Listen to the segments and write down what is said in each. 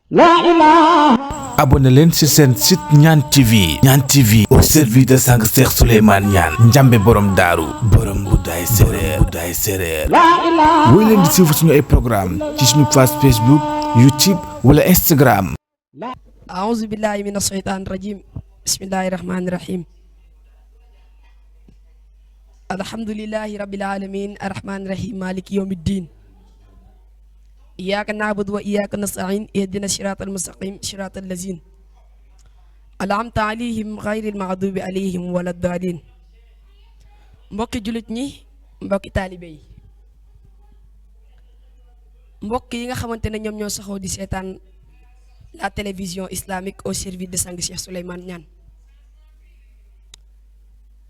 La ilaha. abonné leen ci seen site Ñaan TV. Ñaan TV au service de sang Cheikh Souleymane Niane njambe borom daaru borom guddaay séréer La ilaha. woy leen di suivre suñu ay programme ci suñu page Facebook YouTube wala Instagram. أعوذ بالله من الشيطان الرجيم بسم الله الرحمن الرحيم الحمد لله رب العالمين الرحمن الرحيم مالك يوم الدين إياك نعبد وإياك نستعين اهدنا الصراط المستقيم صراط الذين أنعمت عليهم غير المغضوب عليهم ولا الضالين mbokki jullit ñi mbokki taalibe yi mbokk yi nga xamante ne ñoom ñoo saxoo di seetaan la télévision islamique au service de sang Cheikh Souleymane Niane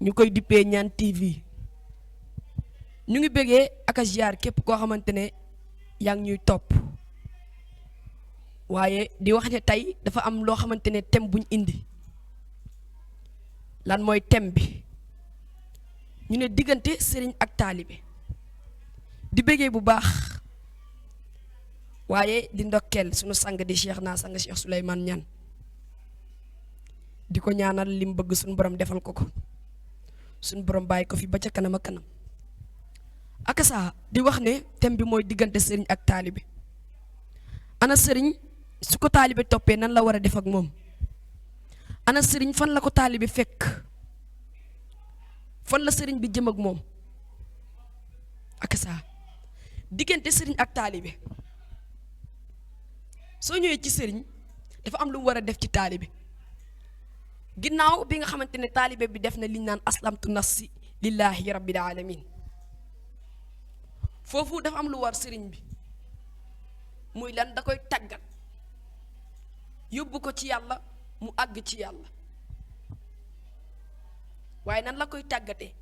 ñu koy dippee Ñaan TV ñu ngi bëggee ak a ziar képp koo xamante ne yaa ngi ñuy topp waaye di wax ne tey dafa am loo xamante ne thème buñ indi lan mooy thème bi ñu ne diggante sëriñ ak taalibe di bëggee bu baax waaye di ndokkeel sunu sang di Cheikh Souleymane Niane di ko ñaanal lim bëgg sunu borom defal ko sunu borom bàyyi ko fi ba ca kanam ak kanam ak saa di wax ne thème bi mooy diggante sëriñ ak taalibe ana sëriñ su ko taalibe toppee nan la war a def ak moom ana sëriñ fan la ko taalibe fekk fan la sëriñ bi jëm ak moom ak saa diggante sëriñ ak taalibe soo ñëwee ci sëriñ dafa am lu mu war a def ci taalibe ginnaaw bi nga xamante ne taalibe bi def na liñ naan aslamtu nafsi lillahi rabbil alamin foofu dafa am lu war sëriñ bi muy lan da koy tàggat yóbbu ko ci yàlla mu àgg ci yàlla waaye nan la koy tàggatee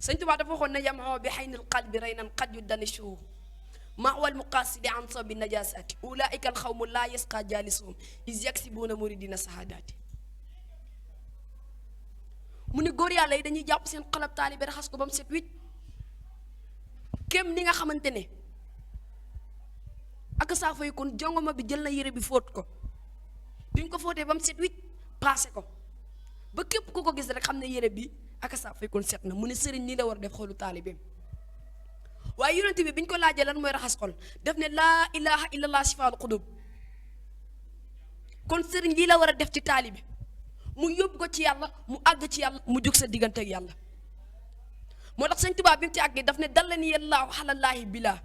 Sëñ Tuubaa dafa waxoon ne yamxoo bi xaynil qalbi reynan qad yu danishuhu maxwal muqaasidi an sabi najasaati ulaika alxawmu laa yasqa jaalisuhum is yaksibuuna muridina sahadaati mu ne góor yàlla yi dañuy jàpp seen xalab taalibe raxas ko ba mu set wicc kem ni nga xamante ne ak saa fay kon jongoma bi jël na yére bi fóot ko bi ñu ko fóotee ba mu set wicc paase ko ba képp ku ko gis rek xam ne yére bi ak saa fay kon set na mu ne sëriñ nii la war a def xolu taalibeem waaye yonent bi biñ ko laajee lan mooy raxas xol def ne laa ilaha illallah shifaul qulub kon sëriñ lii la war a def ci taalibe mu yóbbu ko ci yàlla mu àgg ci yàlla mu jug sa diggante ak yàlla moo tax Sëñ Tuubaa bi mu ci àggee daf ne dallani yallaahu xalallaahi bilaa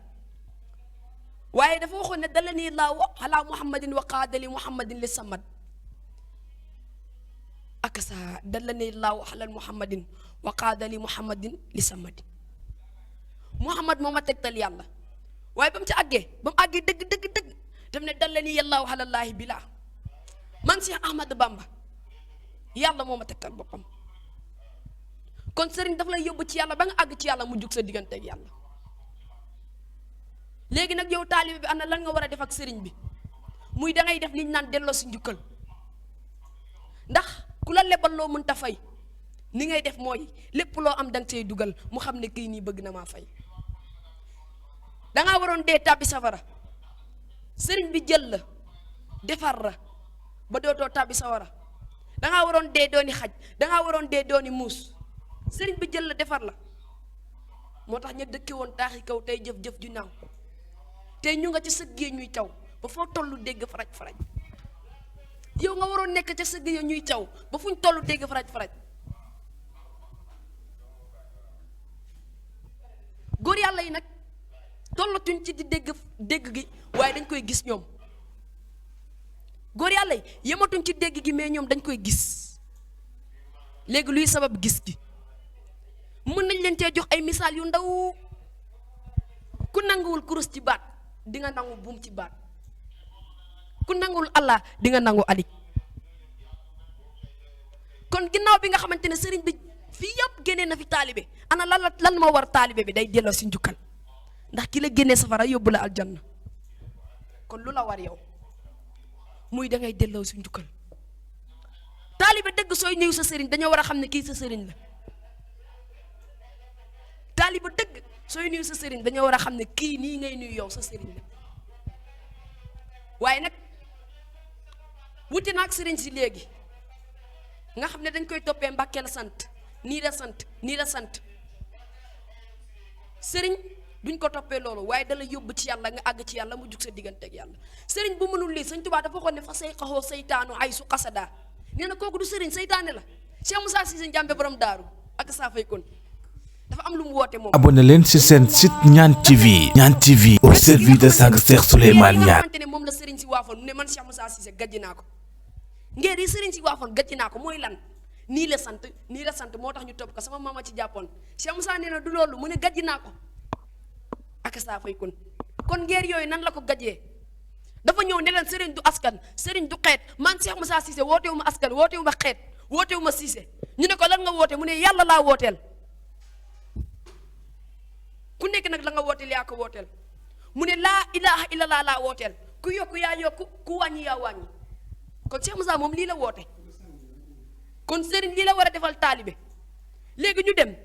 waaye dafa waxoon ne dallani yallaahu xalaa muhammadin wa qaadali muhammadin li samad ak sa dallani yallaahu xalal muhammadin wa qaadali muhammadin li samad Muhammad moo ma tegtal yàlla waaye ba mu ci àggee ba mu àggee dëgg daf ne dallani yallaahu xalallaahi bilaa man Cheikh Ahmadou Bamba yàlla moo ma tegtal boppam kon sëriñ daf lay yóbbu ci yàlla ba nga àgg ci yàlla mu jug sa diggante ak yàlla léegi nag yow taalibe bi ana lan nga war a def ak sëriñ bi muy dangay def liñ naan delloo si njukkal ndax ku la lebal loo mënta fay ni ngay def mooy lépp loo am danga see dugal mu xam ne kii nii bëgg na maa fay dangaa waroon dee tàbbi safara sëriñ bi jël la defar la ba dootoo tàbbi safara dangaa waroon dee dooni xaj dangaa waroon dee dooni muus sëriñ bi jël la defar la moo tax ñu dëkke woon taaxi kaw tey jëf-jëf ju naaw tey ñu nga ca sëggee ñuy caw ba foo tollu dégg faraj yow nga waroon nekk ca sëggee ñuy caw ba fuñ tollu dégg faraj góor yàlla yi nag tollatuñ ci di dégg gi waaye dañ koy gis ñoom góor yàlla yi yematuñ ci dégg gi mais ñoom dañ koy gis léegi luy sabab gis gi mën nañ leen cee jox ay misaal yu ndaw ku nanguwul kurus ci baat di nga nangu buum ci baat ku nanguwul Allah di nga nangu alik kon ginnaaw bi nga xamante ne sëriñ bi fii yëpp génnee na fi taalibe ana lan moo war taalibe bi day delloo si njukkal ndax ki la génnee safara yóbbu la aljanna kon lu la war yow muy dangay delloo si njukkal taalibe dëgg sooy nuyu sa sëriñ dañoo war a xam ne kii sa sëriñ la taalibe dëgg sooy nuyu sa sëriñ dañoo war a xam ne kii nii ngay nuyu yow sa sëriñ la waaye nag wuti naag sëriñ si léegi nga xam ne dañ koy toppee Mbàkke la sant nii la sant nii la sant sëriñ duñ ko toppee loolu waaye dala yóbbu ci yàlla nga àgg ci yàlla mu jug sa diggante ak yàlla sëriñ bu mënul lii Sëñ Tuubaa dafa waxoon ne fa say xaxoo saytaanu ay su xasadaa nee na kooku du sëriñ saytaane la Cheikh Moussa Cissé Ndiambe borom daaru ak saa fay kon dafa am lu mu woote moom. abonné leen ci seen site Niane TV. Niane TV au service de sang Cheikh Souleymane Niane. nga xamante ne moom la sëriñ si waafoon mu ne man Cheikh Moussa Cissé gàjji naa ko ngeen yi sëriñ si waafoon gàjji naa ko mooy lan nii la sant moo tax ñu topp ko sama maama ci jàppoon Cheikh Moussa nee na du loolu mu ne gàjji naa ko ak saa fay kon ngeer yooyu nan la ko gàjjee dafa ñëw ne leen sëriñ du askan sëriñ du xeet man Cheikh Moussa Cissé wootewu ma askan wootewu ma xeet wootewu ma Cissé ñu ne ko lan nga woote mu ne yàlla laa wooteel ku nekk nag la nga wooteel yaa ko wooteel mu ne laa ilaha illallah laa wooteel ku yokku yaa yokku ku wàññi yaa wàññi kon Cheikh Moussa moom lii la woote kon sëriñ lii la war a defal taalibe léegi ñu dem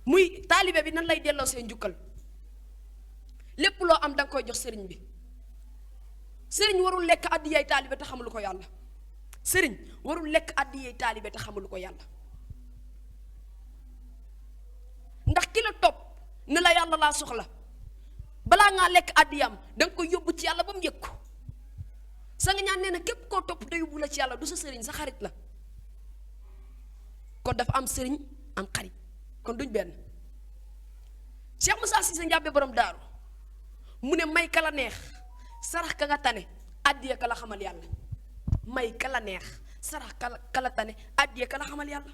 muy taalibe bi nan lay delloo seen njukkal lépp loo am da nga koy jox sëriñ bi sëriñ warul lekk addiyay taalibe te xamul ko yàlla sëriñ warul lekk addiyay taalibe te xamul ko yàlla ndax ki la topp ne la yàlla laa soxla balaa ngaa lekk addiyam da nga koy yóbbu ci yàlla ba mu yëg ko sa nga ñaan nee na képp koo topp te yóbbu la ci yàlla du sa sëriñ sa xarit la kon dafa am sëriñ am xarit kon duñ benn Cheikh Moussa Cissé Ndiambe borom daaru mu ne may ka la neex sarax ka nga tane addiya ka la xamal yàlla may ka la neex sarax ka la tane addiya ka la xamal yàlla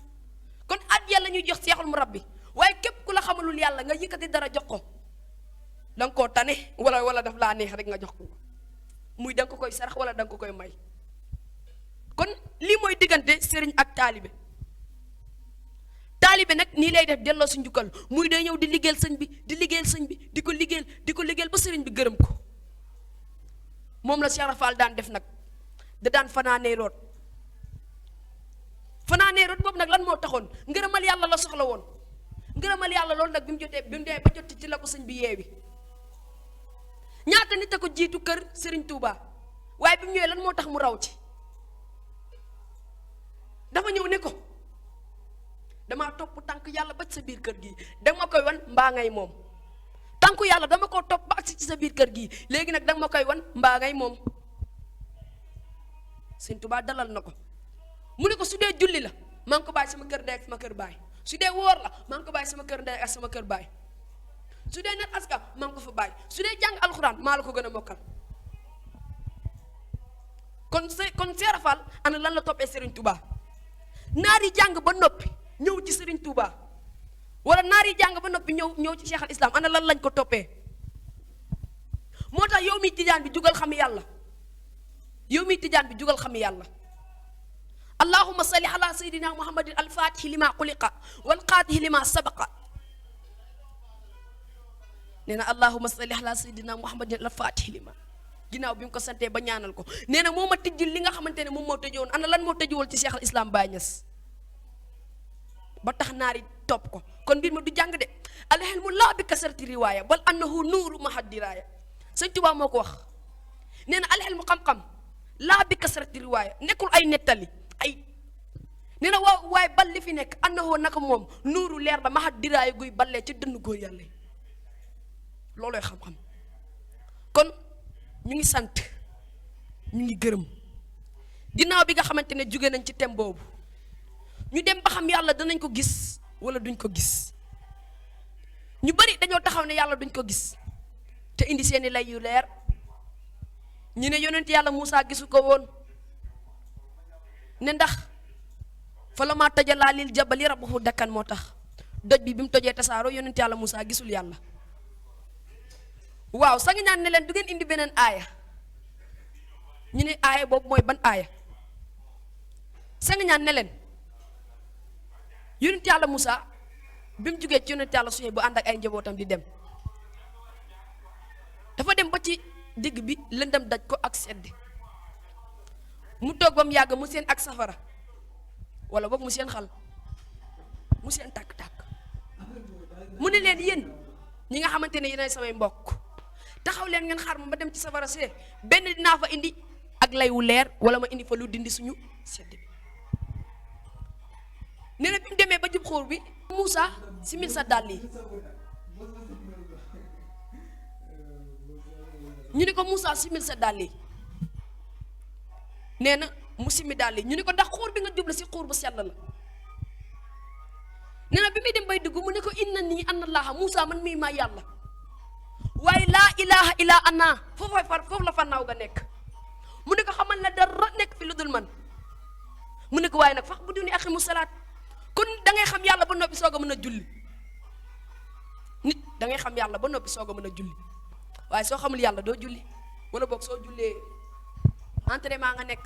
kon addiya la ñuy jox seexul mu rabbi waaye képp ku la xamalul yàlla nga yëkkati dara jox ko da nga koo tane wala daf laa neex rek nga jox ko muy da nga ko koy sarax wala da nga ko koy may kon lii mooy diggante sëriñ ak taalibe taalibe nag nii lay def delloo si njukkal muy day ñëw di liggéeyal sëñ bi di liggéeyal sëñ bi di ko liggéeyal ba sëriñ bi gërëm ko moom la Cheikh Rafal daan def nag da daan fanaanee root boobu nag lan moo taxoon ngërëmal yàlla la soxla woon ngërëmal yàlla loolu nag bi mu dee ba jot ci la ko sëñ bi yeewi ñaata nit a ko jiitu kër Serigne Touba waaye bi mu ñëwee lan moo tax mu raw ci dafa ñëw ne ko damaa topp tànk yàlla ba ci sa biir kër gi danga ma koy wan mbaa ngay moom tànku yàlla dama koo topp ba agsi ci sa biir kër gi léegi nag danga ma koy wan mbaa ngay moom Sëñ Tuubaa dalal na ko mu ne ko su dee julli la maa ngi ko bàyyi sama kër ndey ak sama kër baay su dee woor la maa ngi ko bàyyi sama kër ndey ak sama kër baay su dee net aska maa ngi ko fa bàyyi su dee jàng alxuraan maa la ko gën a mokkal kon Cheikh Fall ana lan la toppee Serigne Touba naar yi jàng ba noppi ñëw ci Serigne Touba wala naar yi jàng ba noppi ñëw ci Cheikh al Islam ana lan lañ ko toppee moo tax yow mi tijaan bi jugal xam yàlla allahumma salli ala sayyidina muhammadin al-fatihi lima xuliqa wal qaatihi lima sabaqa nee na allahumma salli ala sayyidina muhammadin al-fatihi lima ginnaaw bi mu ko santee ba ñaanal ko nee na moo ma tëjjul li nga xamante ne moom moo tëjoon ana lan moo tëjuwul ci Cheikh al Islam Baye Niass ba tax naari topp ko kon mbir ma du jàng de alxilmu laa bi kasarati riwaaya bal annahu nuuru mahadiraaya Sëñ Tuubaa moo ko wax nee na alxilmu xam-xam laa bi kasarati riwaaya nekkul ay nettali ay nee na waaye bal li fi nekk annahu naka moom nuuru leer la mahadiraaya guy ballee ci dënn góor yàlla yi loolooy xam-xam kon ñu ngi sant ñu ngi gërëm ginnaaw bi nga xamante ne jóge nañ ci thème boobu ñu dem ba xam yàlla danañ ko gis wala duñ ko gis ñu bari dañoo taxaw ne yàlla duñ ko gis te indi seeni lay yu leer ñu ne yonent yàlla Moussa gisu ko woon ne ndax fa la maa tajalaa lil jabali rabbuhu dakkan moo tax doj bi mu tojee tasaaroo yonent yàlla Moussa gisul yàlla waaw sa nga ñaan ne leen du ngeen indi beneen aaya ñu ne aaya boobu mooy ban aaya sa nga ñaan ne leen yonent yàlla Moussa bi mu jugee ci yonent yàlla Suhayb bu ànd ak ay njabootam di dem dafa dem ba ci digg bi lëndam daj ko ak sedd mu toog ba mu yàgg mu seen ak safara wala boog mu seen xal mu seen tàkk-tàkk mu ne leen yéen ñi nga xamante ne yéenay samay mbokk taxaw leen ngeen xaar ma ba dem ci safara see benn dinaa fa indi ak lay wu leer wala ma indi fa lu dindi suñu sedd bi nee na bi mu demee ba jub xóor bi Moussa simil sa dàll yi ñu ne ko Moussa simil sa dàll yi nee na mu simi dàll yi ñu ne ko ndax xóor bi nga jubla si xóor bu sell la nee na bi muy dem bay dugg mu ne ko inna nii anna allaha Moussa man mii maa yàlla waaye laa ilaha illa ana foofu la fannaaw ga nekk mu ne ko xamal la dara nekk fi lu dul man mu ne ko waaye nag fax bu duni aqimu salaat kon da ngay xam yàlla ba noppi soog a mën a julli nit da ngay xam yàlla ba noppi soog a mën a julli waaye soo xamul yàlla doo julli wala boog soo jullee entraînement nga nekk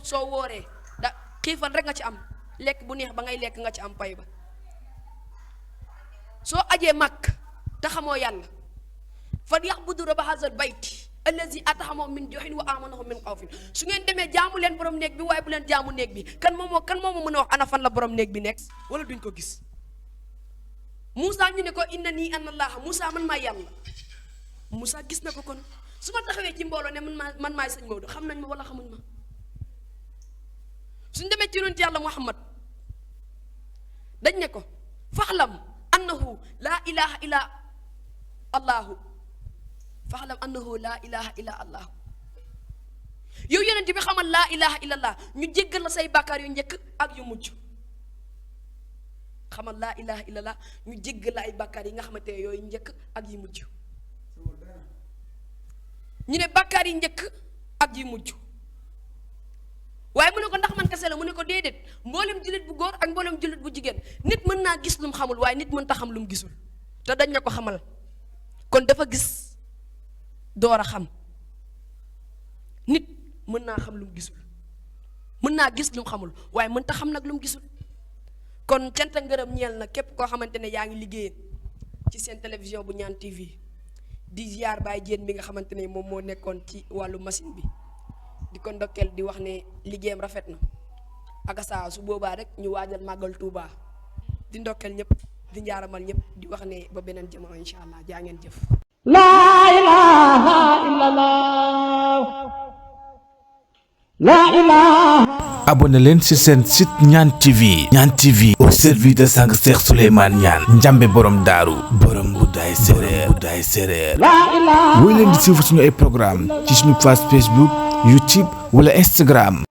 soo wooree da xiifal rek nga ci am lekk bu neex ba ngay lekk nga ci am pay ba soo ajee màkk te xamoo yàlla fal yaxbudu rabba hazal bayti allazi atahamo min joxin wa amanahu min xawfin su ngeen demee jaamu leen borom néeg bi waaye bu leen jaamu néeg bi kan moom moo mën a wax ana fan la borom néeg bi nekk wala duñ ko gis Moussa ñu ne ko inna nii anna allaha Moussa man maa yàlla Moussa gis na ko kon su ma taxawee ci mbooloo ne man maay sëñ Maodo xam nañ ma wala xamuñ ma suñ demee ci yonent yàlla Muhammad dañ ne ko faxlam annahu laa ilaha illa allahu faxlam annahu laa ilaha illa allahu yow yonent bi xamal laa ilaha illa allah ñu jéggal la say bàkkaar yu njëkk ak yu mujj xamal laa ilaha illa allah ñu jéggal la ay bàkkaar yi nga xamante ne yooyu njëkk ak yi mujj ñu ne bàkkaar yi njëkk ak yi mujj waaye mu ne ko ndax man kese la mu ne ko déedéet mboolem jullit bu góor ak mboolem jullit bu jigéen nit mën naa gis lu mu xamul waaye nit mën ta xam lu mu gisul te dañ na ko xamal kon dafa gis door a xam nit mën naa xam lu mu gisul mën naa gis lu mu xamul waaye mën ta xam nag lu mu gisul kon cant ngërëm ñeel na képp koo xamante ne yaa ngi liggéeyee ci seen télévision bu Ñaan TV di ziar Baye Diène bi nga xamante ne moom moo nekkoon ci wàllu machine bi di ko ndokkeel di wax ne liggéeyam rafet na ak saa su boobaa rek ñu waajal màggal Touba di ndokkeel ñëpp di njaaramal ñëpp di wax ne ba beneen jamono incha allah jaa ngeen jëf. La ilaha illallah. La ilaha. abonné leen ci seen site Ñaan TV. Ñaan TV au service de sang Cheikh Souleymane Niane Njambe borom daaru borom Goudaye Séréer La ilaha. woy leen di suivre suñu ay programme ci suñu page Facebook YouTube wala Instagram.